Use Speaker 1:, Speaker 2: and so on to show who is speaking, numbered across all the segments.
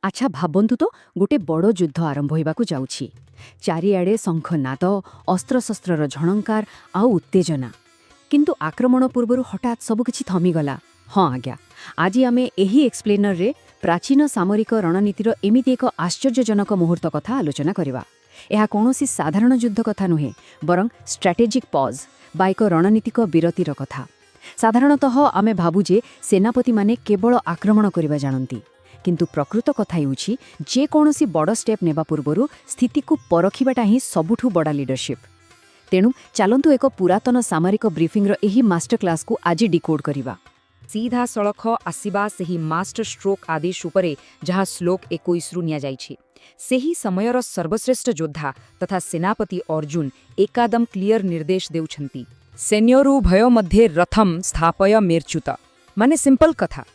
Speaker 1: ଆଚ୍ଛା, ଭାବନ୍ତୁ ତ, ଗୋଟେ ବଡ଼ ଯୁଦ୍ଧ ଆରମ୍ଭ ହେବାକୁ ଯାଉଛି। ଚାରିଆଡ଼େ ଶଙ୍ଖନାଦ, ଅସ୍ତ୍ରଶସ୍ତ୍ରର ଝଣଙ୍କାର ଆଉ ଉତ୍ତେଜନା। କିନ୍ତୁ ଆକ୍ରମଣ ପୂର୍ବରୁ ହଠାତ୍ ସବୁକିଛି ଥମିଗଲା। ହଁ ଆଜ୍ଞା, ଆଜି ଆମେ ଏହି ଏକ୍ସପ୍ଲେନରରେ ପ୍ରାଚୀନ ସାମରିକ ରଣନୀତିର ଏମିତି ଏକ ଆଶ୍ଚର୍ଯ୍ୟଜନକ ମୁହୂର୍ତ୍ତ କଥା ଆଲୋଚନା କରିବା। ଏହା କୌଣସି ସାଧାରଣ ଯୁଦ୍ଧ କଥା ନୁହେଁ, ବରଂ ଷ୍ଟ୍ରାଟେଜିକ୍ ପଜ୍ ବା ଏକ ରଣନୀତିକ ବିରତିର କଥା। ସାଧାରଣତଃ ଆମେ ଭାବୁ ଯେ ସେନାପତିମାନେ କେବଳ ଆକ୍ରମଣ କରିବା ଜାଣନ୍ତି। କିନ୍ତୁ ପ୍ରକୃତ କଥା ହେଉଛି, ଯେକୌଣସି ବଡ଼ ଷ୍ଟେପ୍ ନେବା ପୂର୍ବରୁ ସ୍ଥିତିକୁ ପରଖିବାଟା ହିଁ ସବୁଠୁ ବଡ଼ ଲିଡରସିପ୍। ତେଣୁ ଚାଲନ୍ତୁ, ଏକ ପୁରାତନ ସାମରିକ ବ୍ରିଫିଂର ଏହି ମାଷ୍ଟର କ୍ଲାସ୍କୁ ଆଜି ଡିକୋଡ୍ କରିବା।
Speaker 2: ସିଧାସଳଖ ଆସିବା ସେହି ମାଷ୍ଟର ଷ୍ଟ୍ରୋକ୍ ଆଦେଶ ଉପରେ, ଯାହା ଶ୍ଲୋକ 21ରୁ ନିଆଯାଇଛି। ସେହି ସମୟର ସର୍ବଶ୍ରେଷ୍ଠ ଯୋଦ୍ଧା ତଥା ସେନାପତି ଅର୍ଜୁନ ଏକଦମ କ୍ଲିୟର ନିର୍ଦ୍ଦେଶ ଦେଉଛନ୍ତି, "ସେନୟୋରୁଭୟୋ ମଧ୍ୟେ ରଥମ୍ ସ୍ଥାପୟ ମେଚ୍ୟୁତ।" ମାନେ ସିମ୍ପଲ କଥା,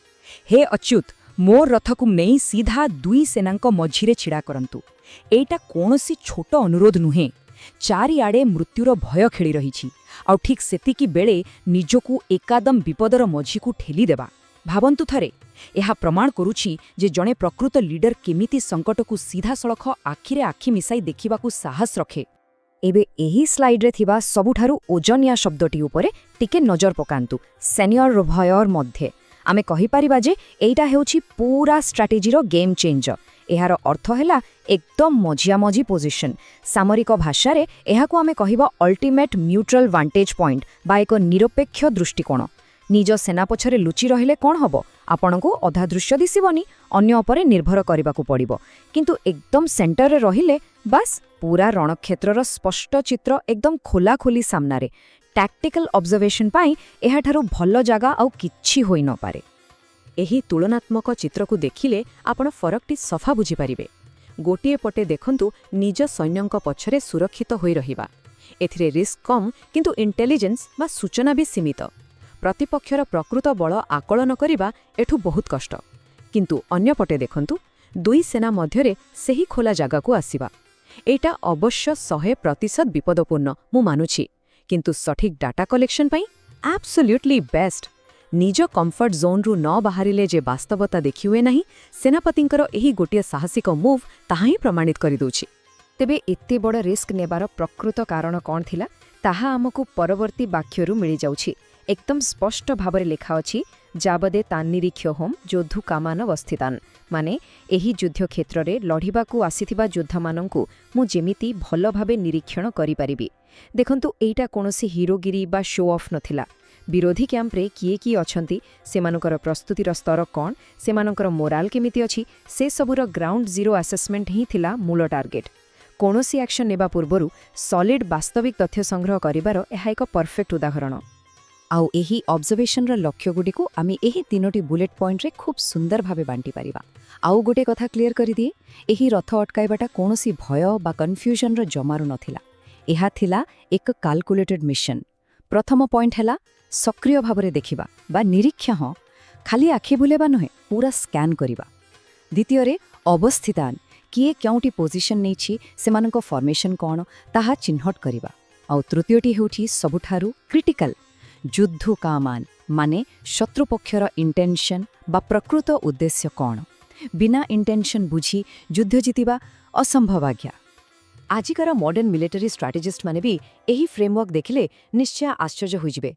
Speaker 2: ହେ ଅଚ୍ୟୁତ, ମୋ ରଥକୁ ନେଇ ସିଧା ଦୁଇ ସେନାଙ୍କ ମଝିରେ ଛିଡ଼ା କରନ୍ତୁ। ଏଇଟା କୌଣସି ଛୋଟ ଅନୁରୋଧ ନୁହେଁ। ଚାରିଆଡ଼େ ମୃତ୍ୟୁର ଭୟ ଖେଳି ରହିଛି, ଆଉ ଠିକ୍ ସେତିକି ବେଳେ ନିଜକୁ ଏକଦମ ବିପଦର ମଝିକୁ ଠେଲିଦେବା, ଭାବନ୍ତୁ ଥରେ, ଏହା ପ୍ରମାଣ କରୁଛି ଯେ ଜଣେ ପ୍ରକୃତ ଲିଡର କେମିତି ସଙ୍କଟକୁ ସିଧାସଳଖ ଆଖିରେ ଆଖି ମିଶାଇ ଦେଖିବାକୁ ସାହସ ରଖେ। ଏବେ ଏହି ସ୍ଲାଇଡ୍ରେ ଥିବା ସବୁଠାରୁ ଓଜନିଆ ଶବ୍ଦଟି ଉପରେ ଟିକେ ନଜର ପକାନ୍ତୁ, "ସେନୟୋରୁଭୟୋର୍ ମଧ୍ୟେ"। ଆମେ କହିପାରିବା ଯେ ଏଇଟା ହେଉଛି ପୁରା ଷ୍ଟ୍ରାଟେଜିର ଗେମ୍ ଚେଞ୍ଜର। ଏହାର ଅର୍ଥ ହେଲା ଏକଦମ ମଝିଆମଝି ପୋଜିସନ୍। ସାମରିକ ଭାଷାରେ ଏହାକୁ ଆମେ କହିବା ଅଲ୍ଟିମେଟ୍ ନ୍ୟୁଟ୍ରାଲ ଭାଣ୍ଟେଜ୍ ପଏଣ୍ଟ ବା ଏକ ନିରପେକ୍ଷ ଦୃଷ୍ଟିକୋଣ। ନିଜ ସେନା ପଛରେ ଲୁଚି ରହିଲେ କ'ଣ ହେବ? ଆପଣଙ୍କୁ ଅଧା ଦୃଶ୍ୟ ଦିଶିବନି, ଅନ୍ୟ ଉପରେ ନିର୍ଭର କରିବାକୁ ପଡ଼ିବ। କିନ୍ତୁ ଏକଦମ ସେଣ୍ଟରରେ ରହିଲେ ବାସ୍, ପୁରା ରଣକ୍ଷେତ୍ରର ସ୍ପଷ୍ଟ ଚିତ୍ର ଏକଦମ ଖୋଲାଖୋଲି ସାମ୍ନାରେ। ଟ୍ୟାକ୍ଟିକାଲ ଅବଜର୍ଭେସନ୍ ପାଇଁ ଏହାଠାରୁ ଭଲ ଜାଗା ଆଉ କିଛି ହୋଇନପାରେ।
Speaker 1: ଏହି ତୁଳନାତ୍ମକ ଚିତ୍ରକୁ ଦେଖିଲେ ଆପଣ ଫରକଟି ସଫା ବୁଝିପାରିବେ। ଗୋଟିଏ ପଟେ ଦେଖନ୍ତୁ, ନିଜ ସୈନ୍ୟଙ୍କ ପଛରେ ସୁରକ୍ଷିତ ହୋଇ ରହିବା। ଏଥିରେ ରିସ୍କ କମ୍, କିନ୍ତୁ ଇଣ୍ଟେଲିଜେନ୍ସ ବା ସୂଚନା ବି ସୀମିତ। ପ୍ରତିପକ୍ଷର ପ୍ରକୃତ ବଳ ଆକଳନ କରିବା ଏଠୁ ବହୁତ କଷ୍ଟ। କିନ୍ତୁ ଅନ୍ୟପଟେ ଦେଖନ୍ତୁ, ଦୁଇ ସେନା ମଧ୍ୟରେ ସେହି ଖୋଲା ଜାଗାକୁ ଆସିବା। ଏଇଟା ଅବଶ୍ୟ 100% ବିପଦପୂର୍ଣ୍ଣ, ମୁଁ ମାନୁଛି, କିନ୍ତୁ ସଠିକ୍ ଡାଟା କଲେକ୍ସନ୍ ପାଇଁ ଆବସୋଲ୍ୟୁଟଲି ବେଷ୍ଟ। ନିଜ କମ୍ଫର୍ଟ ଜୋନ୍ରୁ ନ ବାହାରିଲେ ଯେ ବାସ୍ତବତା ଦେଖିହୁଏ ନାହିଁ, ସେନାପତିଙ୍କର ଏହି ଗୋଟିଏ ସାହସିକ ମୁଭ୍ ତାହା ହିଁ ପ୍ରମାଣିତ କରିଦେଉଛି।
Speaker 2: ତେବେ ଏତେ ବଡ଼ ରିସ୍କ ନେବାର ପ୍ରକୃତ କାରଣ କ'ଣ ଥିଲା, ତାହା ଆମକୁ ପରବର୍ତ୍ତୀ ବାକ୍ୟରୁ ମିଳିଯାଉଛି। ଏକଦମ ସ୍ପଷ୍ଟ ଭାବରେ ଲେଖା ଅଛି, "ଯାବଦେତାନ୍ନିରୀକ୍ଷ୍ୟୋହଂ ଯୋଦ୍ଧୁକାମାନବସ୍ଥିତାନ୍।" ମାନେ ଏହି ଯୁଦ୍ଧକ୍ଷେତ୍ରରେ ଲଢ଼ିବାକୁ ଆସିଥିବା ଯୋଦ୍ଧାମାନଙ୍କୁ ମୁଁ ଯେମିତି ଭଲ ଭାବେ ନିରୀକ୍ଷଣ କରିପାରିବି। ଦେଖନ୍ତୁ, ଏଇଟା କୌଣସି ହିରୋଗିରି ବା ଶୋ ଅଫ୍ ନଥିଲା। ବିରୋଧୀ କ୍ୟାମ୍ପରେ କିଏ କିଏ ଅଛନ୍ତି, ସେମାନଙ୍କର ପ୍ରସ୍ତୁତିର ସ୍ତର କ'ଣ, ସେମାନଙ୍କର ମୋରାଲ କେମିତି ଅଛି, ସେସବୁର ଗ୍ରାଉଣ୍ଡ ଜିରୋ ଆସେସମେଣ୍ଟ ହିଁ ଥିଲା ମୂଳ ଟାର୍ଗେଟ୍। କୌଣସି ଆକ୍ସନ୍ ନେବା ପୂର୍ବରୁ ସଲିଡ୍ ବାସ୍ତବିକ ତଥ୍ୟ ସଂଗ୍ରହ କରିବାର ଏହା ଏକ ପରଫେକ୍ଟ ଉଦାହରଣ।
Speaker 1: ଆଉ ଏହି ଅବଜର୍ଭେସନର ଲକ୍ଷ୍ୟଗୁଡ଼ିକୁ ଆମେ ଏହି ତିନୋଟି ବୁଲେଟ୍ ପଏଣ୍ଟରେ ଖୁବ୍ ସୁନ୍ଦର ଭାବେ ବାଣ୍ଟିପାରିବା। ଆଉ ଗୋଟେ କଥା କ୍ଲିୟର କରିଦିଏ, ଏହି ରଥ ଅଟକାଇବାଟା କୌଣସି ଭୟ ବା କନଫ୍ୟୁଜନର ଜମାରୁ ନଥିଲା। ଏହା ଥିଲା ଏକ କାଲକୁଲେଟେଡ୍ ମିଶନ। ପ୍ରଥମ ପଏଣ୍ଟ ହେଲା ସକ୍ରିୟ ଭାବରେ ଦେଖିବା ବା ନିରୀକ୍ଷଣ। ଖାଲି ଆଖି ବୁଲେଇବା ନୁହେଁ, ପୁରା ସ୍କାନ୍ କରିବା। ଦ୍ୱିତୀୟରେ ଅବସ୍ଥିତାନ, କିଏ କେଉଁଠି ପୋଜିସନ୍ ନେଇଛି, ସେମାନଙ୍କ ଫର୍ମେସନ୍ କ'ଣ, ତାହା ଚିହ୍ନଟ କରିବା। ଆଉ ତୃତୀୟଟି ହେଉଛି ସବୁଠାରୁ କ୍ରିଟିକାଲ, ଯୋଦ୍ଧୁକାମାନ, ମାନେ ଶତ୍ରୁପକ୍ଷର ଇଣ୍ଟେନସନ୍ ବା ପ୍ରକୃତ ଉଦ୍ଦେଶ୍ୟ କ'ଣ। ବିନା ଇଣ୍ଟେନସନ୍ ବୁଝି ଯୁଦ୍ଧ ଜିତିବା ଅସମ୍ଭବ ଆଜ୍ଞା। ଆଜିକାର ମଡର୍ଣ୍ଣ ମିଲିଟାରୀ ଷ୍ଟ୍ରାଟେଜିଷ୍ଟମାନେ ବି ଏହି ଫ୍ରେମୱାର୍କ ଦେଖିଲେ ନିଶ୍ଚୟ ଆଶ୍ଚର୍ଯ୍ୟ ହୋଇଯିବେ।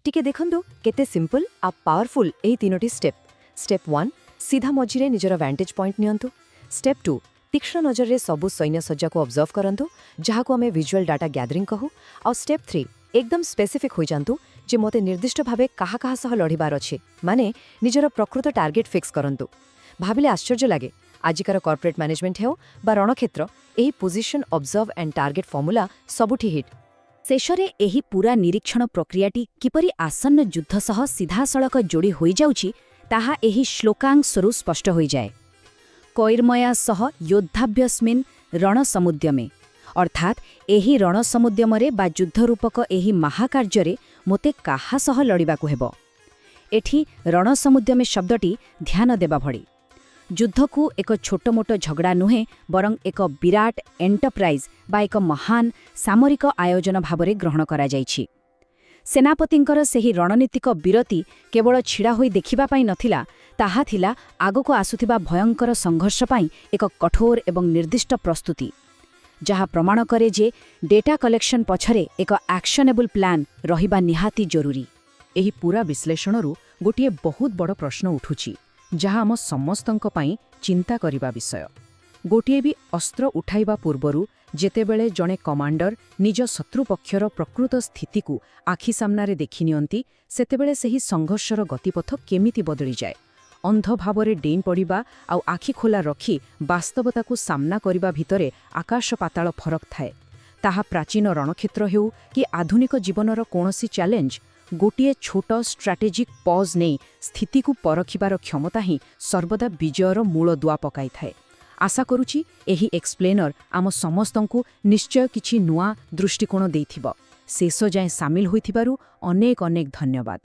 Speaker 1: ଟିକେ ଦେଖନ୍ତୁ, କେତେ ସିମ୍ପଲ୍ ଆଉ ପାୱାରଫୁଲ୍ ଏହି ତିନୋଟି ଷ୍ଟେପ୍। ଷ୍ଟେପ୍ 1, ସିଧା ମଝିରେ ନିଜର ଭ୍ୟାଣ୍ଟେଜ୍ ପଏଣ୍ଟ ନିଅନ୍ତୁ। ଷ୍ଟେପ୍ 2, ତୀକ୍ଷ୍ଣ ନଜରରେ ସବୁ ସୈନ୍ୟ ସଜ୍ଜାକୁ ଅବଜର୍ଭ କରନ୍ତୁ, ଯାହାକୁ ଆମେ ଭିଜୁଆଲ୍ ଡାଟା ଗ୍ୟାଦରିଂ କହୁ। ଆଉ ଷ୍ଟେପ୍ 3, ଏକଦମ ସ୍ପେସିଫିକ୍ ହୋଇଯାଆନ୍ତୁ ଯେ ମୋତେ ନିର୍ଦ୍ଦିଷ୍ଟ ଭାବେ କାହା କାହା ସହ ଲଢ଼ିବାର ଅଛି, ମାନେ ନିଜର ପ୍ରକୃତ ଟାର୍ଗେଟ୍ ଫିକ୍ସ କରନ୍ତୁ। ଭାବିଲେ ଆଶ୍ଚର୍ଯ୍ୟ ଲାଗେ, ଆଜିକାର କର୍ପୋରେଟ୍ ମ୍ୟାନେଜମେଣ୍ଟ ହେଉ ବା ରଣକ୍ଷେତ୍ର, ଏହି position, observe and target formula ସବୁଠି ହିଟ୍।
Speaker 3: ଶେଷରେ ଏହି ପୂରା ନିରୀକ୍ଷଣ ପ୍ରକ୍ରିୟାଟି କିପରି ଆସନ୍ନ ଯୁଦ୍ଧ ସହ ସିଧାସଳଖ ଯୋଡ଼ି ହୋଇଯାଉଛି, ତାହା ଏହି ଶ୍ଲୋକାଂଶରୁ ସ୍ପଷ୍ଟ ହୋଇଯାଏ, "କୈର୍ମୟା ସହ ଯୋଦ୍ଧବ୍ୟସ୍ମିନ୍ ରଣସମୁଦ୍ୟମେ।" ଅର୍ଥାତ୍ ଏହି ରଣସମୁଦ୍ୟମରେ ବା ଯୁଦ୍ଧରୂପକ ଏହି ମହାକାର୍ଯ୍ୟରେ ମୋତେ କାହା ସହ ଲଢ଼ିବାକୁ ହେବ। ଏଠି ରଣସମୁଦ୍ୟମେ ଶବ୍ଦଟି ଧ୍ୟାନ ଦେବା ଭଳି। ଯୁଦ୍ଧକୁ ଏକ ଛୋଟମୋଟ ଝଗଡ଼ା ନୁହେଁ, ବରଂ ଏକ ବିରାଟ ଏଣ୍ଟରପ୍ରାଇଜ୍ ବା ଏକ ମହାନ ସାମରିକ ଆୟୋଜନ ଭାବରେ ଗ୍ରହଣ କରାଯାଇଛି। ସେନାପତିଙ୍କର ସେହି ରଣନୀତିକ ବିରତି କେବଳ ଛିଡ଼ା ହୋଇ ଦେଖିବା ପାଇଁ ନଥିଲା, ତାହା ଥିଲା ଆଗକୁ ଆସୁଥିବା ଭୟଙ୍କର ସଂଘର୍ଷ ପାଇଁ ଏକ କଠୋର ଏବଂ ନିର୍ଦ୍ଦିଷ୍ଟ ପ୍ରସ୍ତୁତି, ଯାହା ପ୍ରମାଣ କରେ ଯେ ଡେଟା କଲେକ୍ସନ ପଛରେ ଏକ ଆକ୍ସନେବଲ୍ ପ୍ଲାନ୍ ରହିବା ନିହାତି ଜରୁରୀ।
Speaker 1: ଏହି ପୂରା ବିଶ୍ଳେଷଣରୁ ଗୋଟିଏ ବହୁତ ବଡ଼ ପ୍ରଶ୍ନ ଉଠୁଛି, ଯାହା ଆମ ସମସ୍ତଙ୍କ ପାଇଁ ଚିନ୍ତା କରିବା ବିଷୟ। ଗୋଟିଏ ବି ଅସ୍ତ୍ର ଉଠାଇବା ପୂର୍ବରୁ ଯେତେବେଳେ ଜଣେ କମାଣ୍ଡର ନିଜ ଶତ୍ରୁପକ୍ଷର ପ୍ରକୃତ ସ୍ଥିତିକୁ ଆଖି ସାମ୍ନାରେ ଦେଖିନିଅନ୍ତି, ସେତେବେଳେ ସେହି ସଂଘର୍ଷର ଗତିପଥ କେମିତି ବଦଳିଯାଏ। ଅନ୍ଧ ଭାବରେ ଡେଇଁ ପଡ଼ିବା ଆଉ ଆଖି ଖୋଲା ରଖି ବାସ୍ତବତାକୁ ସାମ୍ନା କରିବା ଭିତରେ ଆକାଶ ପାତାଳ ଫରକ ଥାଏ। ତାହା ପ୍ରାଚୀନ ରଣକ୍ଷେତ୍ର ହେଉ କି ଆଧୁନିକ ଜୀବନର କୌଣସି ଚ୍ୟାଲେଞ୍ଜ, ଗୋଟିଏ ଛୋଟ ଷ୍ଟ୍ରାଟେଜିକ୍ ପଜ୍ ନେଇ ସ୍ଥିତିକୁ ପରଖିବାର କ୍ଷମତା ହିଁ ସର୍ବଦା ବିଜୟର ମୂଳ ଦୁଆ ପକାଇଥାଏ। ଆଶା କରୁଛି, ଏହି ଏକ୍ସପ୍ଲେନର ଆମ ସମସ୍ତଙ୍କୁ ନିଶ୍ଚୟ କିଛି ନୂଆ ଦୃଷ୍ଟିକୋଣ ଦେଇଥିବ। ଶେଷ ଯାଏଁ ସାମିଲ ହୋଇଥିବାରୁ ଅନେକ ଅନେକ ଧନ୍ୟବାଦ।